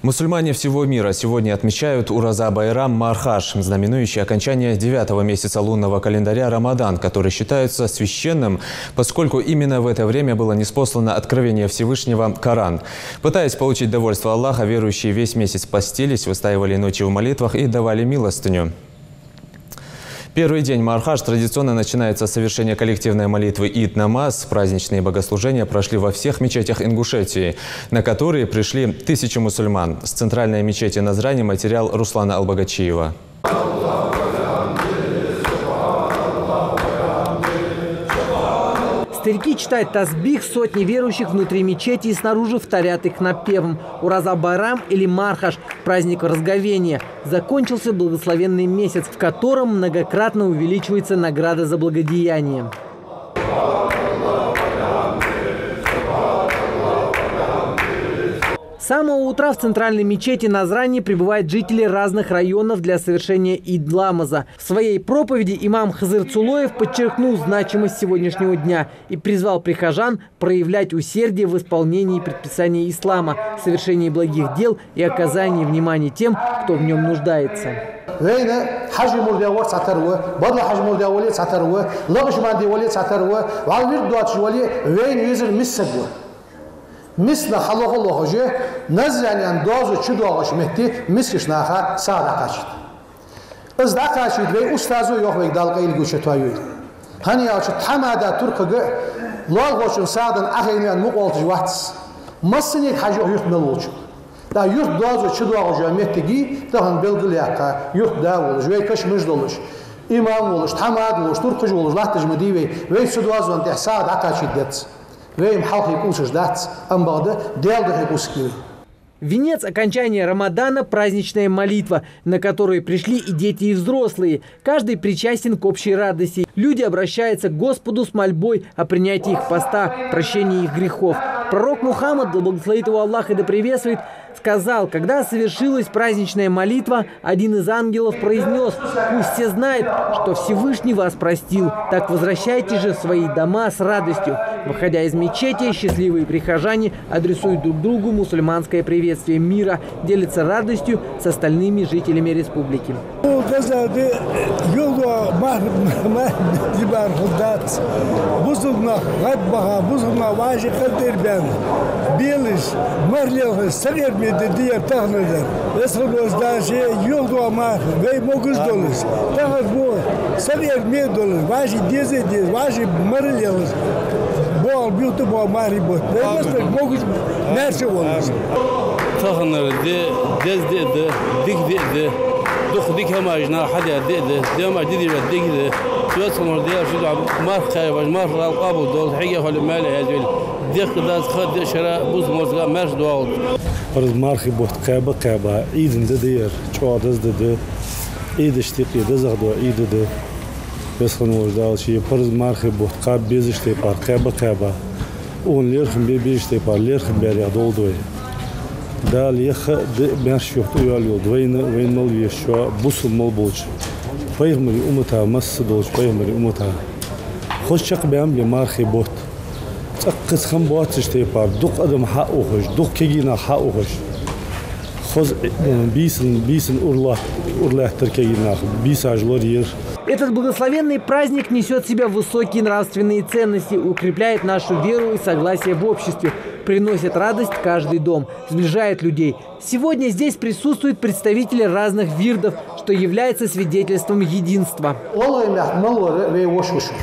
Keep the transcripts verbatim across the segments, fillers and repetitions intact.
Мусульмане всего мира сегодня отмечают Ураза Байрам Мархаш, знаменующий окончание девятого месяца лунного календаря Рамадан, который считается священным, поскольку именно в это время было ниспослано откровение Всевышнего — Коран. Пытаясь получить довольство Аллаха, верующие весь месяц постились, выстаивали ночи в молитвах и давали милостыню. Первый день Мархаш традиционно начинается с совершения коллективной молитвы Ид-намаз. Праздничные богослужения прошли во всех мечетях Ингушетии, на которые пришли тысячи мусульман. С центральной мечети Назрани материал Руслана Албогачиева. Старики читают тасбих, сотни верующих внутри мечети и снаружи вторят их напевом. Ураза Байрам или Мархаш — праздник разговения. Закончился благословенный месяц, в котором многократно увеличивается награда за благодеяние. С самого утра в центральной мечети Назрани прибывают жители разных районов для совершения Ид-намаза. В своей проповеди имам Хизир Цулоев подчеркнул значимость сегодняшнего дня и призвал прихожан проявлять усердие в исполнении предписаний ислама, совершении благих дел и оказании внимания тем, кто в нём нуждается. Вайна хьажий мурдаш вар цхьатарра ва, бадла хьажий мурдаш вале цхьатарра ва, лакхача мурдаш вале цхьатарра ва, вӀалла вирд доацаш вале, вайна везар миска саг ва. Миска нах хьалоха лохаш, Назранен доазув чу доагӀача метте мискача наха сагӀа дӀакхачийта. Из дӀакхачийта вай устазо йоах вайга, Дала къайле гуча тоаюй. ХӀана аьлча тхьамада туркхага лоалахочун сагӀа денна Ӏохайна ваьнна мукъа волташ вац. Массанега хьажа юрт мел волча. ТӀаккха юрт доазув чу доагӀаш йола моттиг тахан белгалъяьккха, юрт да а волаш, вай каш маж долаш, имам волаш, тхьамада волаш, туркхаш волаш латташ ма дий вай. Вай цу доазон тӀа сагӀа дӀакхачийта деза. Вай-м хьалхе кӀувсаш дац, амма бакъда Даьла духьа кӀувсаргья вай. Венец окончания Рамадана — праздничная молитва, на которую пришли и дети, и взрослые. Каждый причастен к общей радости. Люди обращаются к Господу с мольбой о принятии их поста, прощении их грехов. Пророк Мухаммад, да благословит его Аллах и да приветствует, сказал: когда совершилась праздничная молитва, один из ангелов произнёс: «Пусть все знают, что Всевышний вас простил. Так возвращайтесь же в свои дома с радостью». Выходя из мечети, счастливые прихожане адресуют друг другу мусульманское приветствие мира, делятся радостью с остальными жителями республики. Газа де юло мар, мар дибар худдац. Бусулба нах гӀад баха, бусулба нах вӀаши къаддер бен, белаш, мар лелхаш, сагӀерме де дияр таханар дар. Весхалоз даше юло мар, вай могаш долаш. Тахар бу сагӀерме долаш, вӀаши дезе деза, вӀаши мар лелхаш. Боал бюхта бо мари бот. Вай мастар могаш маьрша волаш. Таханар де, деза де да, дика де да. Дукха дика хӀамаш наха хьадаьр де да, де хӀамаш дидийра дика да. Весхалоз Даьла шуьга марха кхаьбаш, марха Дала къоабал долда, хьега хьале маьле хьазвел. Дехка дац ха де шера, бус мозга маьрша доагӀалда. Парз мархий бутт кхаьба-кхаьба, Ӏийда ди да ер, чӀоагӀа деза ди да. Ӏийдашта юкъе дезагӀа дола Ӏийда ди да. Весхалоз Дала ший парз мархий бутт кхаба безача тайпара кхаьба-кхаьба, укхун лерхӀам бе безача тайпара лерхӀам баьр яха долда вай. Дала яха а, диъ а маьрша юхатӀайоалайолда вайна, вайна мел везача, бусалба мел болча пайхамара уммата, масса долча пайхамара уммата. Хоза чакхбаьннаб ер мархий бутт. ЦӀаккха цхьа хӀама боацача тайпара, дукха адам хьаухаш, дукха кегий нах хьаухаш. Хоза, э, бийсан, бийсан ура лат-, ура лаьттар кегий нах, бийсаш лораяьр. Этот благословенный праздник несёт в себе высокие нравственные ценности, укрепляет нашу веру и согласие в обществе, приносит радость в каждый дом, сближает людей. Сегодня здесь присутствуют представители разных вирдов, что является свидетельством единства. ГӀалгӀай мехка мел вар вай воша-воший.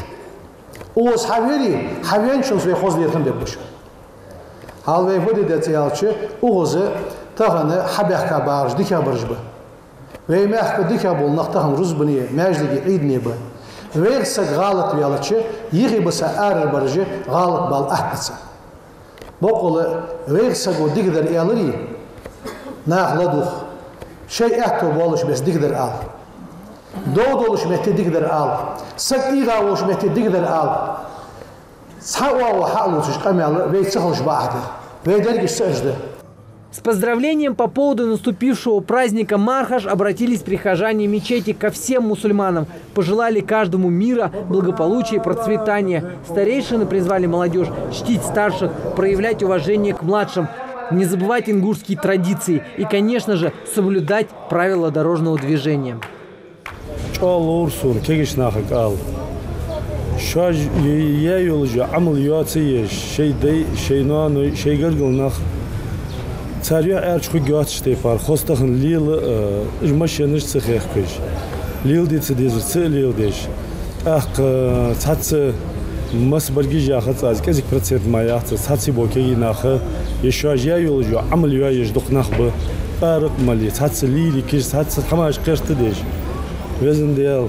Укхаза хьавере, хьавеначунца вай хоза лерхӀам бергба шоана. Хьал вай фу де деза аьлча, укхаза тахан хьабаьхка бараш дикагӀбараш ба. Вай мехка дикагӀбола нах тахан рузбане, маьждиге, Ӏийдане ба. Вайх саг гӀалат ваьлча, юхе бисса арара бараш гӀалат бала атта ца. Боккъала вайх саго дикадар аьларе, нах ладувгӀа. Шоай аьттув болаш беса дикадар ала. Дов долаш метте дикадар ала. Саг эгӀа волаш метте дикадар ала. Цхьа оагӀув хьалоацаш къамаьл вай ца хилча бакъахьа да. Вай дерригаш ца аш да. С поздравлением по поводу наступившего праздника Мархаш обратились прихожане мечети ко всем мусульманам, пожелали каждому мира, благополучия и процветания. Старейшины призвали молодёжь чтить старших, проявлять уважение к младшим. Не забывать ингушские традиции и, конечно же, соблюдать правила дорожного движения. ЧӀоагӀа ловра сона кегийча нахага ала. Шоаш яь йолаш йола Ӏамал йоаца еш, шоай дай, шоай ноаной, шоай гаргара нах. Цар юхь аьрча хургйоацача тайпара, хоза тахан лела, э, машенаш ца хехкаш, леладе ца дезар ца а леладеш. ТӀаккха цхьацца масса баргиж яхац аз, кӀезига процент мара яц аз, цхьацца бола кегий нах, е шоаш яь йолаш йола Ӏамал йоаеш дукха нах ба, къаракъ мала, цхьацца лийрикаш, цхьацца хӀамаш кхерта деш. Везан Даьла,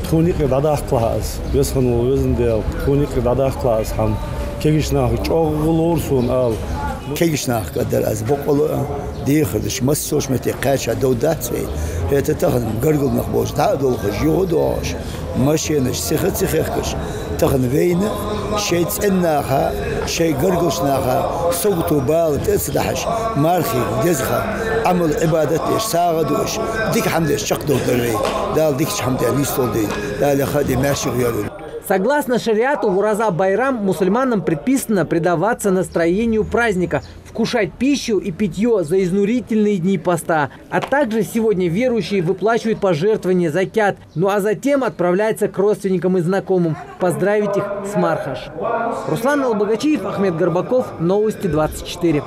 тхона юкъе дӀадаккхалахь аз. Веза хинна вола Везан Даьла, тхона юкъе дӀадаккхалахь аз хӀама. Кегийча нахага чӀоагӀа ловра сона ала. Кегийча нахага ала дар аз бокъонца а, дехар деш, массайолча метте кхаьча довргдац вай. ХӀаьта тахан гаргара нах болаш дӀа а долхаш, юха а доагӀаш, машенаш сиха ца хехкаш, тахан вайна шоай цӀен наха, шоай гаргарча наха сагото бала тӀа а ца дахьаш, мархий, дезагӀа Ӏамал, Ӏибадат деш, сагӀа дуаш, дика хӀама деш чакхдовргдар вай. Дала дикача хӀаман тӀа нийсдолда вай. Дала яхаде маьрша йойла вай. Согласно шариату, в Ураза-байрам мусульманам предписано предаваться настроению праздника, вкушать пищу и питьё за изнурительные дни поста. А также сегодня верующие выплачивают пожертвования, закят, ну а затем отправляются к родственникам и знакомым поздравить их с Мархаш. Руслан Албогачиев, Ахмед Горбаков, Новости двадцать четыре.